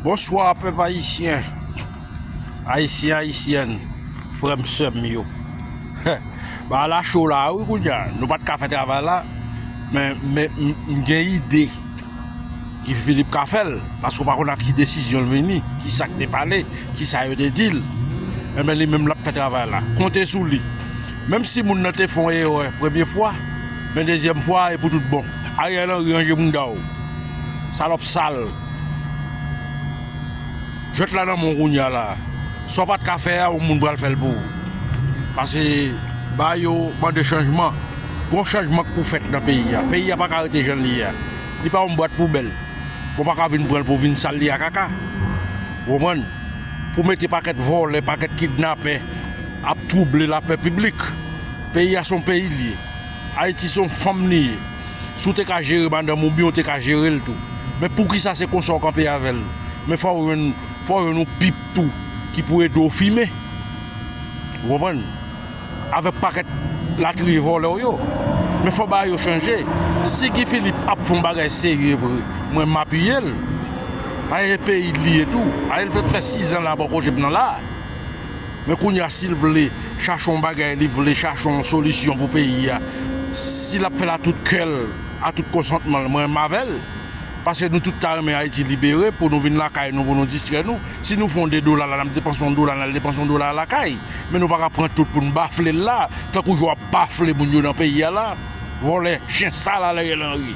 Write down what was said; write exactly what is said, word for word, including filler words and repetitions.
Bonswa pèp ayisyen, ayisyen, ayisyèn, frè m, sè m yo. Bagay la cho la wi kounye a. Nou pa t ka fè travay la, men, men m, m gen ide Guy Philippe ka fè l, paske w pa konn ak ki desizyon l vini, ki sa k te pale, ki sa yo te di l. Enben, li menm l ap fè travay la. Konte sou li. Menm si moun nan te fè yon erè premye fwa, men dezyèm fwa, e pou tout bon. Ariel Henry, ranje bounda w. Salòp sal. Jwèt la nan men w kounye a la. Sa w pa t ka fè a, yon moun pral fè l pou ou. Pase, ba yo mande chanjman. Gon chanjman k pou fèt nan peyi a. Peyi a pa ka rete jan l ye a. Li pa yon bwat poubèl. Bon, pa ka vin pran l pou vin sal li a kaka. Ou konprann? Pou mete pakèt vòlè, pakèt kidnapè ap twouble lapè piblik. Peyi a se yon peyi l ye. Ayiti se yon fanm li ye. Si w te ka jere madanm ou byen, w te ka jere l tou. Men poukisa se konsa w kanpe avè l? Men fò w jwenn, fò w jwenn yon pip tou ki pou ede w fimen. Ou konprann? Avèk pakèt latriye vòlè w yo. Men fò bagay yo chanje. Si Guy Philippe ap fè yon bagay serye vre, mwen m apiye l. Ayè peyi l li ye tou. Ayè l fèk fè sizan la bò kote m nan la. Men kounye a, si l vle chache yon bagay, li vle chache yon solisyon pou peyi a, si l ap fè l a tout kè l, a tout konsantman l, mwen m avè l. Paske nou tout ta renmen Ayiti libere pou nou vin lakay nou, pou nou distrè nou. Si nou fè yon de dola la, n ap depanse yon dola, n al depanse yon dola lakay. Men nou pa ka pran tout pou n bafle l la, tankou jan w ap bafle moun yo nan peyi a la. Vòlè, chen sal Ariel Henry.